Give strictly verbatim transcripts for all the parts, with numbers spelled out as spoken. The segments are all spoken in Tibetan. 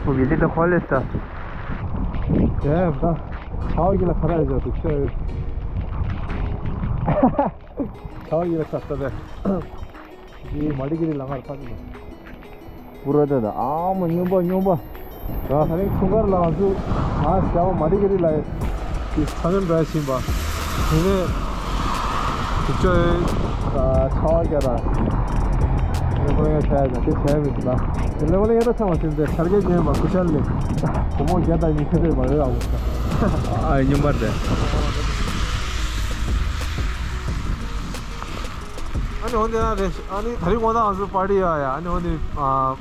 Убили до холеста. Я, да. Хаугила харайза, ты чё? Хаугила сасада. И Мадигири лагар пади. Burada da ama nyumba nyumba. ད་རིང་འཁྲུངས་སྐར་ལ་ང་ཚོ་ང་ཞའོ་མ་རི་ཀ་རི་ལ་ཡི་ཚ་ནན་འདྲ་ཞིག་པ། དེ་ནས་དུག་ཅོའི་ཆ་བ་རྒྱ་དང་། དེ་ཁོ་རང་ཡང་བྱ་ཡ་དང་དེ་བྱ་ཡ་མི་འདུག་ད། དེ་ལས་བ་ལ་ཡ་ད་ཚང་མ་ཟིན་ཏེ་ཆར་རྒྱ་ཉན་པ་སྐུ་ཆར་ལས་བུ་མོ་བརྒྱ་དང་ཉི་ཤུ་རེ་མ་རེད་ཨ། ཨ་ཉུམ་པར་དེ། ཨ་ནི་འོན་ཏེ་ཨ་རེ་ཨ་ནི་ད་རིང་ངོ་ད་ང་ཚོ་པར་ཊི་ཡ་ཡ། ཨ་ནི་འོན་ཏེ་ཨ།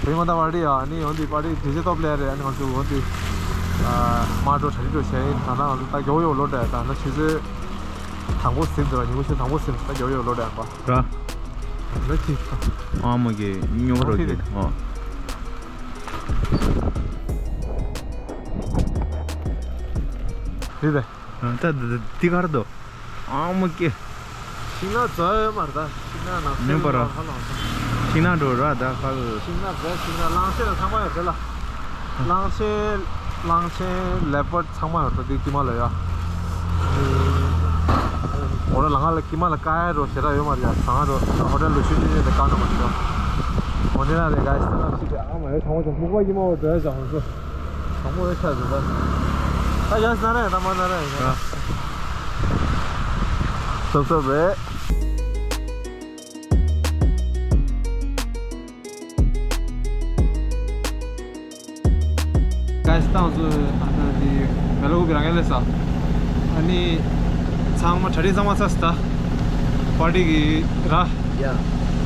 དེ་མ་ད་པར་ཊི་ཡ། ཨ་ནི་འོན་ཏེ་པར་ཊི་ཌི་ཇེ་ཊོབ་ལེ་རེད། ཨ་ནི་ང་ཚོ་འོན་ཏེ་ཨ་མ་འགྲོ་གྲ་སྒྲིག་འགྲོ་བྱས་ཡིན། ད་ནང་ང་ཚོ་ད་མགྱོགས་ཡོད་ལོ་འདྲ། ད་ནང་ཆུ་ཚོད་དང་པོ་ཟིན་འདུག་ཉིན་གུང་ཆུ་ཚོད་དང་པོ་ཟིན་འདུག་ད་མགྱོགས་ཡོད་ལོ་འདྲ་ཡང་པ་ར། ད་ཅི་ཨ་མ་གི་ཉོ་རོགས་གི་ཨ། རེད་རེད། ད་ད་ད་འདི་གར་འདུག་ཨ་མ་ཀེ། ཤིང་ནགས་རྫ་ཡོད་མ་རེད་ད། ཤིང་ནགས་ནགས་ཚལ་ནུས་པ་ར། ལ་ཧ་ལམ་ས། ཤིང་ནགས་འགྲོ་ར་ད་ཁ་ལ། ཤིང་ནགས་རྫ་ཤིང་ནགས་གླང་ཆེན་ལ་ཚང་མ་ཡོད་རེད་ལ། གླང་ཆེན་གླང་ཆེན་ལེ་པར་ཌི་ཚང་མ་ཡོད་རེད་འདི་ཀི་མ་ལ་ཡ། འོ་ར་ལ་ང་ལ་ཀི་མ་ལ་ཀ་ཡ་རོ་ཞེ་དྲག་ཡོད་མ་རེད་ཡ། ཚང་རོ་ཧོ་ཊེལ་ལུ་ཤུ་ནི་ནི་དེ་ཀ་ན་མ་རེད་ཡ། འོ་དེ་ན་རེད་ག་ཤི་ད་ན་ཤི་དེ་ཨ་མ་ཡོད་ཚང་མ་ཀི་མ་འོ་དེ་ཡ་ཅང་ཧོ་སོ། དང་པོ་ཨེ་ཆ་ཟེར་ད། ད་ཡ་ཟ་ར་ཡ་ད་མ་ཟ་ར་ཡ། སོབ་སོབ་རེད། ག་ཞིག་བཏང་ཚོ་ད་ལྟ་དེ་བེ་ལ་ཀུ་པི་རང་ཡ་ལས་ས། ཨ་ནི་ཚང་མ་གྲ་སྒྲིག་ཚང་མ་ཚར་སོང་ད། པར་ཊི་གི་ར། ཡ།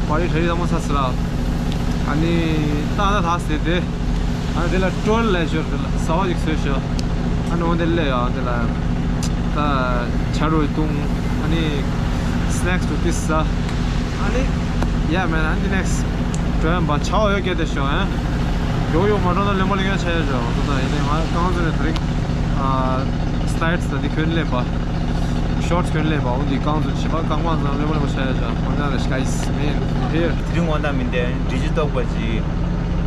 པར་ཊི་གྲ་སྒྲིག་ཚང་མ་ཚར་སོང་ར། ཨ་ནི་ཏག་ཏག་ད་ཟེར་ཏེ། ཨ་ནི་དེ་ལ་ཀྲོལ་ལས་ཞོར་དེ་ལ་ཟ་བ་ཞིག་བཟོས་ཤོག་ཨ་ནི་འོ་དེ་ལས་ཡ་དེ་ལ་ད་ཇ་རུ་བཏུང་། ཨ་ནི་སི་ནེག་སི་རུ་ཏི་ཟ། ཨ་ནི་ཡ་མེན་ཨ་ནི་ནེག་སི་ཊི་འགྲོ་ཡ་མ་ཆ་བ་ཡོད་སྐད་དེ་ཤོག་ཨ། ཡོག་ཡོག་མ་འགྲོ་ན་ལེ་མོ་ལེ་ཡ་ཆ་ཡ་ཞོག་ད་ཡིན་ནའི་ང་རྐང་བཙུགས་ནས་དེ་རིང་ཨ་སི་ལའེ་ཌི་ད་འདི་གྱོན་ལེན་པ། ཤོར་ཊི་གྱོན་ལེན་པ། འོ་འདི་རྐང་བཙུགས་བྱེད་པ་རྐང་པ་ཚང་ལེ་མོ་ལེ་མོ་ཆ་ཡ་ཞོག་འོ་ན་རེ་ཤ་ཨིས་མེན་ཧེར། དེ་རིང་ངོ་ད་མིན་ཏེ་ཌི་ཇེ་ཏོག་པ་ཅིག་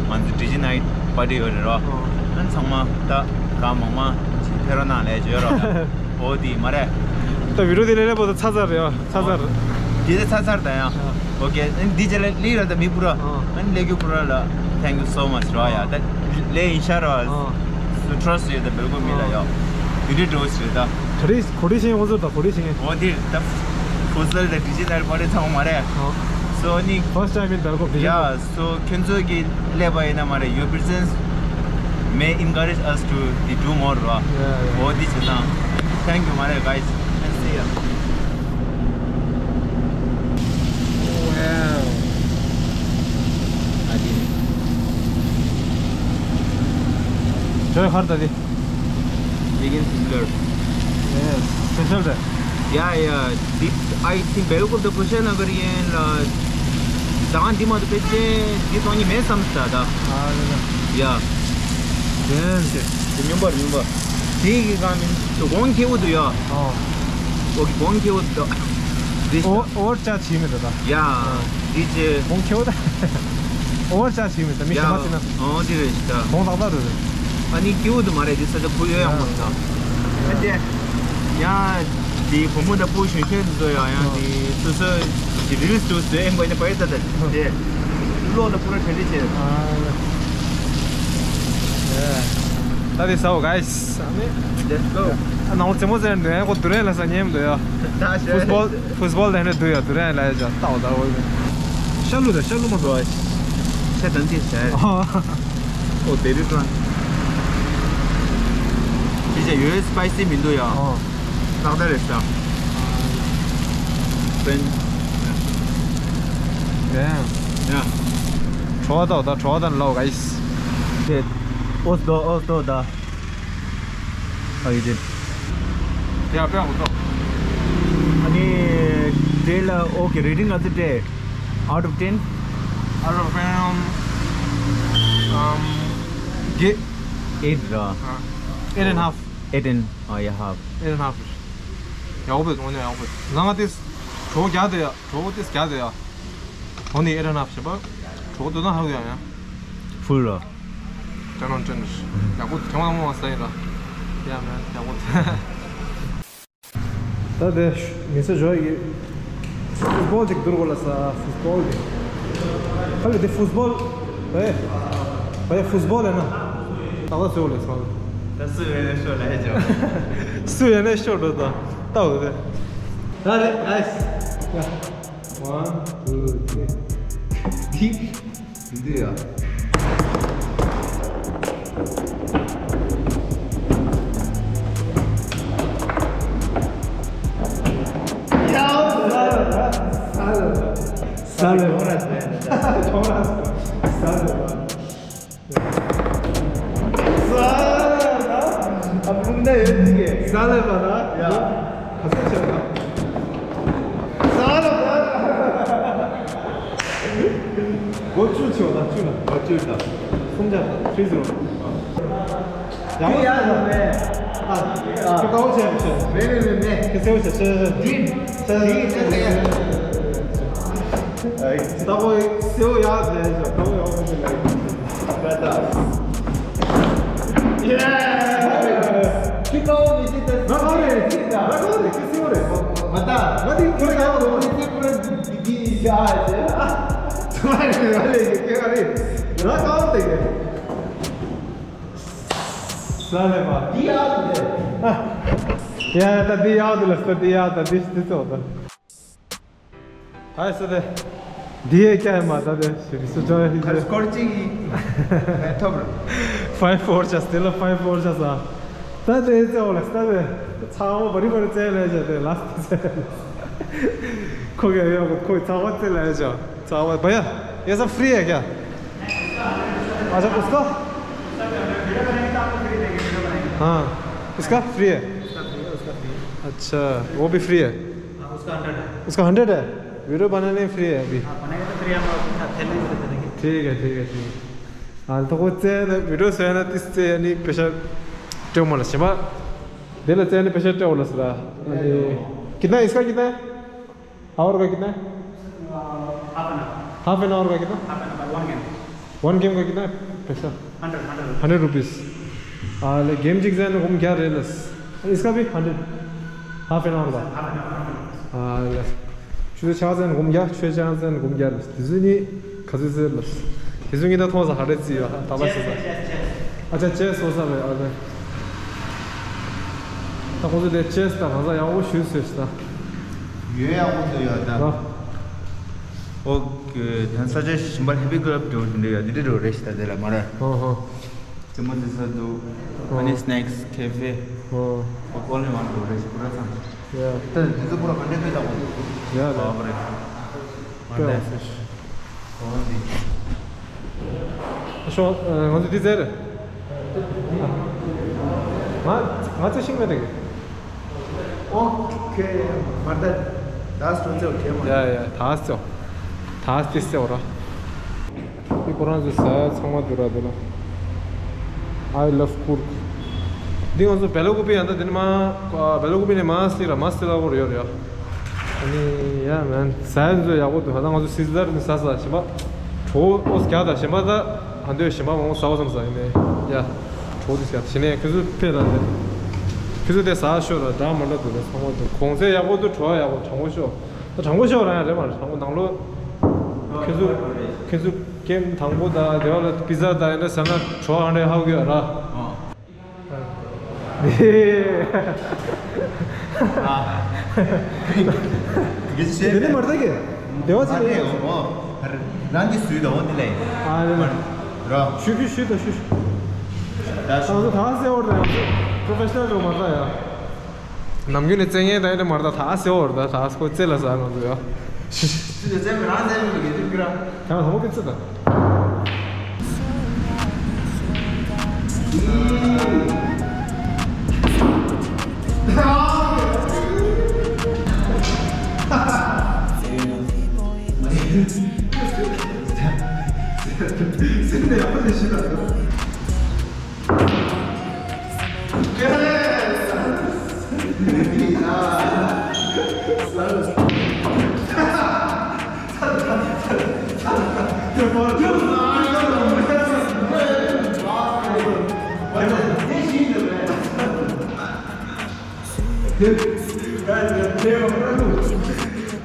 ང་ཚོ་ཌི་ཇེ་ནའིཊ་པར་ཊི་ཡོད་རེད་རོ། ཨ་ནི་ཚང་མ་ད་གང་མང་མང་ཅིག་ཕེབས་རོགས་གནང་ལས་བརྗོད་རོགས། འོ་དེ་མ་རེད། ད་བི་ཌི་ཡོ་དེ་ལས་ལས་པོ་ད་ཚར་ཚར་རེད་ཡ། ཚར་ཚར། དེ་ད་ཚར་ཚར་ད་ཡ། ཨོ་ཀེ། ཨ་ནི་འདི་རྗེས་ལ་ལི་ར་ད་མི་པུ་ར། ཨ་ནི་ལས་རྒྱུ་པུ་ར་ལ་thank you so much རོ་ཡ། ད་ལས་ཡིན་ཤ་རོ། སུ་ཊྲ་སི་ཡོད་ད་བེལ་ཀོབ་མི་ལ་ཡ། བི་ཌི་ཡོ་འགྲོ་ཟེར་ད། ག་རེ་ག་རེ་བྱས་འོང་ཟེར་ད་ག་རེ་བྱས། འོ་དེ་ད་ཕུ་ཟལ་ད་ཌི་ཇེ་ནའིཊ་པར་ཊི་ཚང་མ་མ་རེད། ཨོ། སོ་ནི་first time in Belgaum, did you know? Yeah, so ཁྱོད་ཚོ་གི་སླེབས་པ་ཡིན་ན་མ་རེད། Your presence may encourage us to the do more ར། Yeah, yeah. འོ་དེ་བྱེད་དང་། Thank you མ་རེད་guys and see ya. Wow. ཨ་དེ་ནི་ཇོ་ཧར་ད་དེ། Vegan sizzler. Yes, special day. Yeah, yeah. This, I think, Belgaum the Kushainagar yen la. Dan di ma the pete, this one me sam sta da. Ah, yeah. Yeah. Yes. Remember, remember. This is coming. So, going to do ya. Oh. Okay, going to do. This. Oh, or cha chi me da. Yeah. This. Going to do. ཨོ་ཅག་ཞིག་མེད་ད་མི་ཤ་མ་ཅི་ན། ཨོ་དེ་རེད་ཤི་ད། གོང་ལག་ལག་རེད། ཨ་ནི་སྐྱིད་པོ་དུ་མ་རེད་དེ་ས་ཆ་ཁུ་ཡོད་ཡང་མ་རེད་ད། ཨ་དེ། ཡང་དེ་བུ་མོ་ད་སྤུ་གཞོན་གཞོན་དུ་ཚོ་ཡང་ཡང་དེ་སོ་སོ་གི་རིལ་སི་དུ་བཟོས་ཡིན་པ་ཡིན་ན་བ་ཡི་ད་ད་དེ། བློ་ད་པུ་ར་གྲ་སྒྲིག་བྱས། ད་དེ་ས་འོ་ག་ཡིས། Let's go. ཨ་ནང་ལ་རྩེད་མོ་རྩེ་འདོད་ཡང་ཁོ་དུ་རེད་ལ་ས་ཉེམ་འདོད་ཡ། ད་ཤ། ཕུ་སི་བོལ། ཕུ་སི་བོལ་དེ་ནས་འདུག་ཡ་དུ་རེད་ལ་ཡ་ཅག་ལྟ་བ་ལྟ་བ། ཤ་ལུ་དང་ཤ་ལུ་མ་འགྲོ་བ། ཤ་དང་ཅི་ཟེར། ཨོ་དེ་རི་ཀྲོན། ཅི་བྱ་ཡོད་སི་པའི་སི་མི་འདུག་ཡ། ཨོ། ཏག་ཏག་རེད་ཤག Friend. Damn. Yeah. བྲོ་བ་ཏོག་ད་བྲོ་བ་ཏོག་ལོ་ག་ཡིས། ཨོ་སི་དོ་ཨོ་སི་དོ་ད། How you did? Yeah, very good. ཨ་ནི་དེ་ལ་ཨོ་ཀེ་རེ་ཊིང་ག་ཚོད་སྤྲད། Out of ten? Out of ten, um, um, get eight ར། Uh, eight and a half. Eight and, oh, yeah, half. Eight and a half. ཡག་པོ་འདུག་ཡག་པོ་འདུག་ང་ང་ཏིས་གྲོགས་རྒྱག་དེ་ཡ། གྲོགས་ཏིས་རྒྱག་དེ་ཡ། འོ་ནི་eight and a half བྱེད་པ། ལོག་འདོད་ན་ཧ་གོ་ཡང་ཡང་། ཕུལ་ལ། ཀྲན་ནོན་ཀྲན་ནོན། ཡག་པོ་ཐེངས་མང་མང་ཟ་ཡིན་ལ། ཡ་མེད་ཡག་པོ། ད་དེ་མི་ཚེ་འཇོག་གི་ཧྥུ་སི་བོལ་ཅིག་བསྡུར་དགོས་ལ་ས་ཧྥུ་སི་བོལ་དེ། ཁ་ལི་དེ་ཧྥུ་སི་བོལ། ཨེ། བ་ཡ་ཧྥུ་སི་བོལ་ཡིན་ན། ད་ལྟ་སུ་ཡོད་ལས་སོང་། ད་སུ་ཡོད་ལས་ཤོར་ལ་ཧེ་ཅོ། སུ་ཡོད་ལས་ཤོར་འགྲོ་ད། ད་འོ་དེ། ད་རེད་ཨེ། ཡ། One, two, three. འདི་འདི་ཡ། ས་ལེ་བ། ས་ལེ་བ། ས་ལེ་བ། ཨ་ཕུང་ན་ཡོད་ཀྱི། ས་ལེ་བ་ན། ཡ། ཁ་ས་ཆེ་ན། ས་ལེ་བ། སྒོ་བཅུ་ཆེ་བ་ན་བཅུ་ན། སྒོ་བཅུ་ན། སུམ་ཆ་ཁྲི་ཟེར་བ། ཡ་ཡ་ཡ་མེ། ཨ། ཁ་ཁ་བོ་ཆེ་བ་ཆེ། མེ་མེ་མེ་མེ། ཁ་སེ་བོ་ཆེ་ཆེ་ཆེ། ཌི་ཌི་ཁ་སེ་ཡ། ཨ་ད་བོ་སེ་བོ་ཡ་ཟེར་ཡ་ད་བོ་ཡ་བོ་ཆེ་ལ། ཡ་ད་འདི་ཡག་འདུག་ལ་ད་འདི་ཡག་འདུག་ལ་ད་འདི་ད། ཨ་སི་ཏེ། འདི་ཡས་ཀྱང་མ་ད་དེ་ཞིག་སུ་ཅོ་ཡ་ཧི་ཁར་ཇེ། སྐོར་གཅིག་གིས་ཐོབ་ར། ཕའིབ་ཕོར་ཆ་སྟེ་ལ་ཕའིབ་ཕོར་ཆ་ས། ད་དེ་ཙེ་འོ་ལ་ད་དེ་ཚ་བོ་བ་རི་བ་རི་ཙེ་ལས་ཅ་དེ་ལ་སྟེ་ཙེ། ཁོ་ག་ཡོ་ཁོ་ཚ་བོ་ཙེ་ལས་ཅ་ཚ་བོ་བ་ཡ་ཡ་ས་ཕྲི་ཡ་ཀྱ། ཨ་ཅག་ཨུ་སྐ། ཧ་ཨུ་སྐ་ཕྲི་ཡ། ཨ་ཅག་བོ་བི་ཕྲི་ཡ། उसका हंड्रेड है। उसका हंड्रेड है? वीडियो बनाने फ्री है अभी। हाँ, बनाएगा तो फ्री, हम लोग थैले में दे देंगे। ठीक है, ठीक है, ठीक है। हाल तो कुछ से वीडियो से है ना, तीस से यानी पैसा टेम वाला सेवा। दे लेते हैं पैसा टेम वाला सरा। अरे, कितना है इसका, कितना है? आवर का कितना है? Half an hour. Half an hour का कितना? Half an hour, one game. One game का कितना है पैसा? Hundred, hundred. Hundred rupees. आ, ले, गेम जिक जाए ना, घूम क्या रेलस? इसका भी हंड्रेड। हाफ एन आवर का। Half an hour, hundred rupees. आ, ले। ཆུ་ཚོད་ཆ་ཚང་སྒོམ་རྒྱག་ཆུ་ཚོད་ཆ་ཚང་སྒོམ་རྒྱག་ལ་དེ་ཚོ་གཉིས་ག་ཚོད་ཟེར་ལ། དེ་ཚོ་གཉིས་ད་མཐོང་ས་ཧ་རེ་རྩིས་ཡོད་ད་པ་ཆེ་ས། ཨ་ཅག་ཅེས་སོ་ས་རེད་ཨ་ནི། ད་ཁོང་ཚོ་དེ་ཅེས་ད་གང་ས་ཡག་པོ་ཞུས་ཟེར་ས། ཡོད་ཡག་པོ་ཚོ་ཡོད་ད། ཨོ་ཀེ། ད་ས་ཆ་གཞན་པ་ཧེ་པི་ཀ་ལབ་འགྲོ་འདི་འདྲ་ཡོད་འདི་འདྲ་འགྲོ་རེད་ཤི་ད་དེ་ལ་མ་རེད། ཧོ་ཧོ། ཙི་མོ་ཙི་ས་འདུག་ཨ་ནི་སི་ནེག་སི་ཁེ་ཧྥེ། ཨོ། ཨོ་ཀོ་ལི་མང་འགྲོ་རེད་ཤི་པུ་ར་ཚང་། ཡ། ད་འདི་ཚོ་པུ་ར་ག་འདྲ་ཕེ་ད་གོ། ཡ་ལ། ཨོ་རེད། ཨོ་འདི། ཤོ། ང་ཚོ་འདི་ཟེར། ང་ང་ཚོ་ཤིང་མེད་དེ། ཨོ་ཁེ། མར་ད་ད་སོ་ཚེ་ཁེ་མ། ཡ་ཡ་ད་སོ། ད་སྟི་སེ་འོ་ར། འདི་ཁོ་རང་ཚོའི་ཟ་ཡ་ཚང་མ་འདུག་ར་འདི་ལ། I love Coorg. འདི་ང་ཚོ་བེ་ལ་ཀུ་པི་ཡང་ད་འདི་ནི་མ། བེ་ལ་ཀུ་པི་ནི་མ་སི་ར་མ་སི་ལ་བོར་ཡོད་རེད་ཡ། ཨ་ནི་ཡ་མན་ཟ་ཡ་ཚོ་ཡག་པོ་འདུག་ཧ་ད་ང་ཚོ་སི་ཟར་ནི་ཟ་ཟ་ཞིམ་པ། གྲོ་ཨོ་སི་རྒྱག་ད་ཞིམ་པ་ད། ཧ་འདོད་ཞིམ་པ་མང་པོ་ཟ་བ་བསམ་ཟ་ཡིན་ནས་ཡ། གྲོ་འདི་སྐྱ་དེ་ནས་ཁྱོད་ཚོ་ཕེ་ལ་རེད། ཁྱོད་ཚོ་དེ་ཟ་ཤོག་ར་འདྲ་མ་འདྲ་འདུག་ར་ཚང་མ་འདུག་གོང་ཚད་ཡག་པོ་འདུག་གྲོ་ཡག་པོ་དྲང་པོ་ཤོག་ད་དྲང་པོ་ཤོག་ར་ཡ་རེད་མ་རེད་དྲང་པོ་ནང་ལོ། ཁྱོད་ཚོ་ཁྱོད་ཚོ་ཀེམ་དང་པོ་ད་དེ་བ་ལ་པི་ཛ་ད་ཡིན་ན་ཟ་ན་གྲོ་ཧ་འདྲ་ཧ་གོ་ཡ་ར། དེ་ནི་མར་ཐག་གི་དེ་བ་ཚེ་ནི། རང་གི་སུས་དང་འོ་དེ་ལས། ཨ་ནི་ར། ཞུ་རྒྱུ་ཞུ་དང་ཞུ་ཞུ། ད་ང་ཚོ་ད་སེ་འོར་ད་ཡང་པྲོ་ཕེ་ཤ་ནལ་རོ་མར་ད་ཡང་། ནམ་རྒྱུན་ནས་བཙན་ངན་དང་ཨེ་འདྲ་མར་ད་ད་སེ་འོར་ད་ད་སྐོ་རྩེ་ལ་ཟ་ང་ཚོ་ཡང་། ཞུ་ཞུ་རྩེ་མི་རང་རྩེ་མི་གི་དུས་ཀྱི་ར། ད་ཧ་མོ་ཀི་ཚི་ད།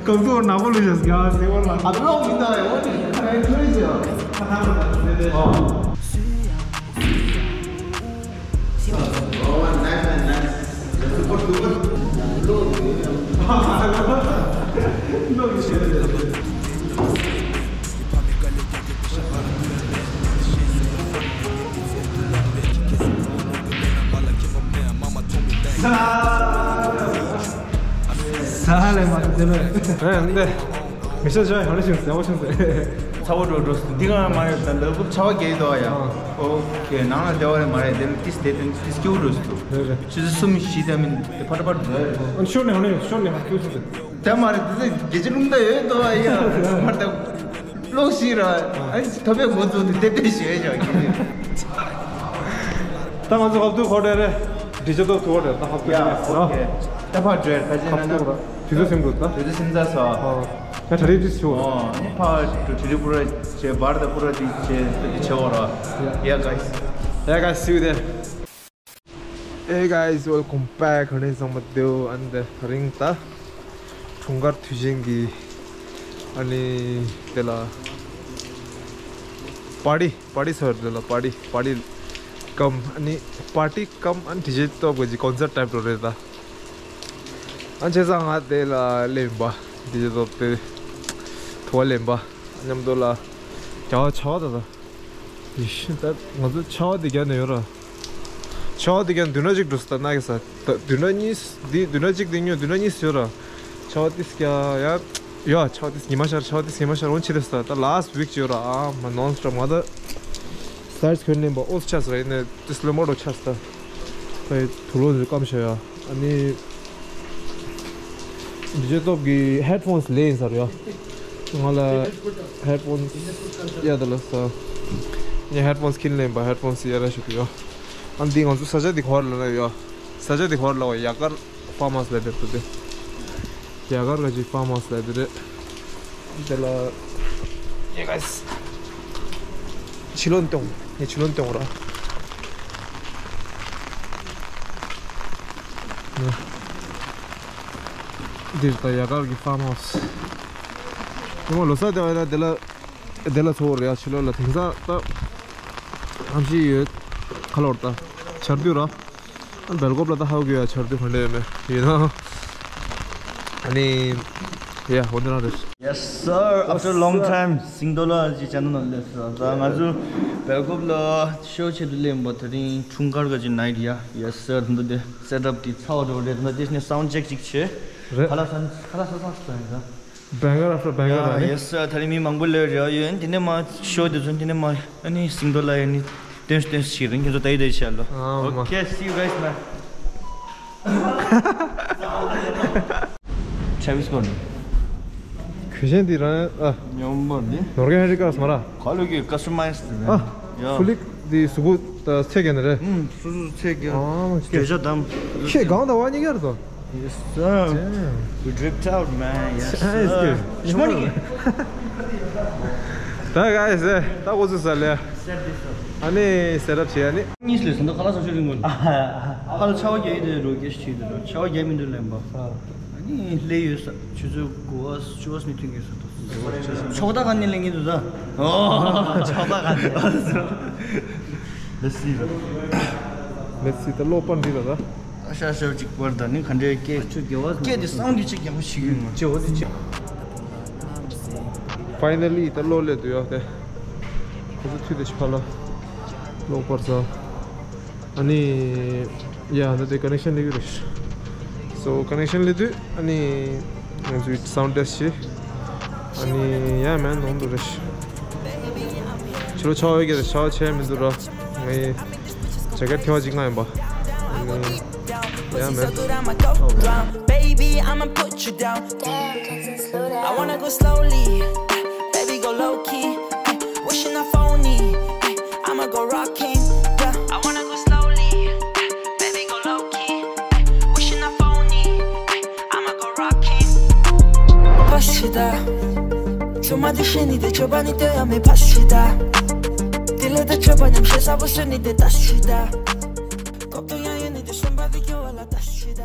ཀོང་ཀོང་ནག་པོ་ལུས་ཤག་ཟེར་བ་ལ། ཨ་ལོག་མི་འདུག་ཡ། འོ་དེ་ཁ་ཁྲོས་ཟེར། ས་ཧ་ལས་མ་དེ་ལས། ཨེ་འདི། མི་ཤ་ཤ་ཧ་ལས་ཤིང་ཟེར་བ་ཤིང་ཟེར། ཚ་བོ་འགྲོ་འགྲོ་སུ་འདི་ག་མ་རེད། ད་ལབ་བུ་ཚ་བ་རྒྱས་དོ་ཡ། ཨོ་ཁེ་ནང་ལ་བདེ་བ་རེད་མ་རེད། འདི་ལ་ཏིས་དེ་དེ་ཏིས་སྐྱུ་འགྲོ་སུ། རེད་རེད། ཆུ་ཚོད་གསུམ་བཞི་ད་མིན་དེ་ཕར་ཕར་འགྲོ་ཡ་རེད། ཨ་ཤོར་ནས་ཧ་ལས་ཤོར་ནས་ཧ་སྐྱུ་སུ་ཟེར། ད་མ་རེད། འདི་ཚེ་རྒྱལ་སྤྱི་རླུང་རྟ་ཡོད་དོ་ཡ། མ་རེད། ད་ལོག་ཤི་ར། ཨ་ཐོབ་པའི་འགོ་བཙུགས་ཏེ་ཏེ་ཏེ་ཞེས་བྱ་གི། ད་ང་ཚོ་ཧབ་ཏུ་ཁོ་རེ་རེ། འདི་ཅི་ཏོ་ཐུ་བ་རེ་ད་ཧབ་ཏུ་ཡ་ཞེས་ཨོ་ཁེ། ད་ཕར་འགྲོ་ཡ་ད་ཅི་ན་ན། ཧབ་ཏུ་ར། དུས་ཚོད་སེམས་འགྲོ་ད། དུས་ཚོད་སེམས་ཚ་སོ། ཨོ། ད་ད་རེ་ཏིས་ཆུ། ཨོ་ནི་ཕར་འགྲོ་ཏི་རི་པུ་ར་ཆེ་བར་ད་པུ་ར་ཏི་ཆེ་ཏི་ཆེ་བ་ར། Yeah guys. Yeah guys, see you there. Hey guys, welcome back. ཧ་ལས་ཚང་མ་བདེ་པོ། ཨ་ནི་དེ་རིང་ད་འཁྲུངས་སྐར་དུས་ཆེན་གྱི་ཨ་ནི་དེ་ལ་པར་ཊི་པར་ཊི་ཚར་དེ་ལ་པར་ཊི་པར་ཊི་ཀམ་ཨ་ནི་པར་ཊི་ཀམ་ཨ་ནི་ཌི་ཇེ་སྟོབས་གི་ཀོན་སར་ཊི་ཊའིབ་འགྲོ་རེད་ད། ཨ་བྱས་ཙང་ང་དེ་ལ་སླེབས་པ་ཌི་ཇེ་སྟོབས་དེ་ཐུ་བ་སླེབས་པ་མཉམ་དུ་ལ་རྒྱ་བ་ཆ་བ་ད་ད། ཡེ་ཤེས་ད་ང་ཚོ་ཆར་པ་འདི་རྒྱག་ནས་ཡོད་ར། ཆར་པ་འདི་རྒྱག་མདུན་ན་གཅིག་འགྲོ་སོང་ད་ན་གི་ས། ད་མདུན་ན་གཉིས་འདི་མདུན་ན་གཅིག་འདི་ཉོ་མདུན་ན་གཉིས་ཡོད་ར། ཆར་པ་ཏིས་རྒྱག་ཡ། ཡ་ཆར་པ་ཏིས་ཉི་མ་ཤར་ཆར་པ་ཏིས་ཉི་མ་ཤར་འོན་ཆི་རེད་ས་ད་ལཱ་སི་ཝིག་ཅིག་ཡོད་ར། ཨ་མ་ནོན་སི་ཊོབ་ང་ད་སི་ཊ་ཊི་ཁོན་ལེན་པ་ཨོ་ཆ་ས་ར་ཡིན་ནས་ཏིས་ལོ་མོ་རོ་ཆ་ས་ད། ད་ཡི་དུ་ལོ་ཟི་ཀམ་ཤ་ཡ། ཨ་ནི། ཌི་ཇེ་སྟོབས་ཀྱི་ཧེཌ་ཕོན་སི་ལེན་ས་རེད་ཡ། ང་ལ་ཧེཌ་ཕོན་སི་ཡ་ད་ལ་ས། ངས་ཧེཌ་ཕོན་སི་ཁྱེར་ལེན་པ་ཧེཌ་ཕོན་སི་ཡ་ར་ཞུ་གི་ཡ། ཨ་འདི་ང་ཚོ་ས་ཆ་འདི་གོ་བ་ལ་ཡ། ས་ཆ་འདི་གོ་བ་ལ་ཡ་གར་ཕར་མ་སི་ལ་དེ་ཏུ་དེ། ཡ་གར་ག་ཅི་ཕར་མ་སི་ལ་དེ་རེད། དེ་ལ། ཡེ་གཱས། ཕྱི་ལོགས་གཏོང་། ངས་ཕྱི་ལོགས་གཏོང་ར། འདིར་ད་ཡ་གར་གྱི་ཕར་མ་ཧའུ་སི། ཉི་མ་ལོ་གསར་དེ་བ་ཡིན་ན་དེ་ལ། དེ་ལ་ཚོགས་རེད་ཡ། ཕྱི་ལོགས་ལ་དེང་སང་ད། ཐམས་ཅད་ཡོད། ཁ་ལོར་ད། ཆར་དུས་ར། སྦེལ་ཀོབ་ལ་ད་ཧ་གོ་ཡ་ཆར་དུས་ག་འདྲ་ཡོད་མེད་ཡིན་ན། ཨ་ནི། ཡ་འོ་འདི་རང་རེད། Yes sir, after a long time. སིང་རྡོ་ལ་ཅིག་ཅན་ནོ་ལ་སླེབས་སོང་། ད་ང་ཚོ་སྦེལ་ཀོབ་ལ་ཤོ་ཆེད་དུ་སླེབས་པ་དེ་རིང་འཁྲུངས་སྐར་ག་ཅིག་ནའི་ཡ། Yes sir. ད་འདི་སེ་ཊབ་དེ་ཚ་བ་འགྲོ་རེད། ད་དེ་ནས་སའུན་ཌི་ཅེག་ཅིག་བྱེད། རེད། ཁ་ལག་ས་ཁ་ལག་ས་ས་ས་ཡིན་ད། Banger after banger ར་ནི། Yes sir. ད་རིང་མི་མང་པོ་སླེབས་རེད་ཡོད། དེ་ནས་མ་ཤོ་དེ་ཚོ་དེ་ནས་མ་ཨ་ནི་སིང་རྡོ་ལ་ཡ་ནི་སྟོན་སྟོན་ཞིག་རིང་ཁྱེད་ཚོ་ད་ཡི་ད་ཡི་བྱས་ལོ། ཨ་མ། Okay, see you guys, man. Travis Scott. གོས་ཆེན་འདི་རང་ཨ། ཉོམ་པོ་འདི། ནོར་གན་ཧེ་རི་ཀ་སི་མ་ར། ཁ་ལོ་གི་ཀ་སི་ཊ་མའི་ཛི་རེད། ཨ། ཡ། ཕུ་ལིག་འདི་གཟུགས་པོ་ད་ཚད་གན་རེད། ཨུམ། སུ་སུ་ཚད་གན། ཨ་མ། གོས་ཆ་དམ། ཁྱེད་གང་ད་བ་གཉིས་ཀ་རེད་དོ། Yes sir. Damn. We dripped out, man. Yes sir. ད་ག་ཡེ་སེ་ད་ཁོ་ཚོ་ས་ལེ། ཨ་ནི་སེ་ཊབ་བྱེད་ཨ་ནི། གཉིས་ལས་ཟིན་ད་ཁ་ལག་ས་ཆུ་རིང་མོ། ཨ་ཁ་ལག་ཆ་བ་རྒྱག་ཡི་དེ་རོ་ཀེ་ཤི་བྱེད་དེ་རོ་ཆ་བ་རྒྱག་མི་འདུག་ལེན་པ། ཨ་ནི་ལེ་ཡོད་ས་ཆུ་ཚོད་དགུ་པ་བཅུ་པ་ནས་ཐོན་གྱི་ས་ད། ཆོག་ད་ག་ནས་ལེན་གྱི་འདུག་ད། ཨོ་ཆོག་ད་ག་ནས། Let's see. Let's see. ད་ལོ་པར་འདི་ད་ད། ཤ་ཤ་ཅིག་པར་ད་ནི་ག་འདྲའི་སྐད། ཆུ་རྒྱལ་བ་སྐད་དེ་སའུན་ཌི་ཅིག་ཡག་པོ་ཞིག་ཡོད་མ། ཅི་འོ་དེ་ཅི། Finally ད་གློག་སླེབས་འདུག་ཡ་དེ། ཁོ་ཚོ་མཐུད་དེ་ཕར་ལ་གློག་པར་ཚ། ཨ་ནི་ཡ་ད་དེ་ཀ་ནེག་ཤན་སླེབས་ཀྱི་རེད། So ཀ་ནེག་ཤན་སླེབས་དུས་ཨ་ནི་ང་ཚོའི་སའུན་ཌི་ཊེ་སི་ཊི་བྱས། ཨ་ནི་ཡ་མན་ནོར་འདུག་རེད། ཕྱི་ལོགས་ཆར་པ་ཡོད་ཀྱི་རེད། ཆར་པ་ཆེ་མི་འདུག་ར། ངའི་ཇེ་ཀེཊ་ཐལ་བ་གཅིག་མངགས་ཡིན་པ། ཨ་ནི་ཡ་མེད། Baby, I'ma put you down. I wanna go slowly, baby, go low key. Wishing I phone me, I'ma go rocking. Yeah. I wanna go slowly, baby, go low key. Wishing I phone me, I'ma go rocking. Bust it up. མ་དེ་ཤེས་ནི་དེ་ཆོས་པ་ནི་དེ་ཡང་མེད་ཕ་ཤི་ད། དེ་ལས་དེ་ཆོས་པ་ཉམས་ཤེས་ས་བོ་སོན་ནི་དེ་ད་ཤི་ད། གོ་བཏུང་ཡང་ཡོད་ནི་དེ་སོན་པ་དེ་སྐྱོ་བ་ལ་ད་ཤི་ད།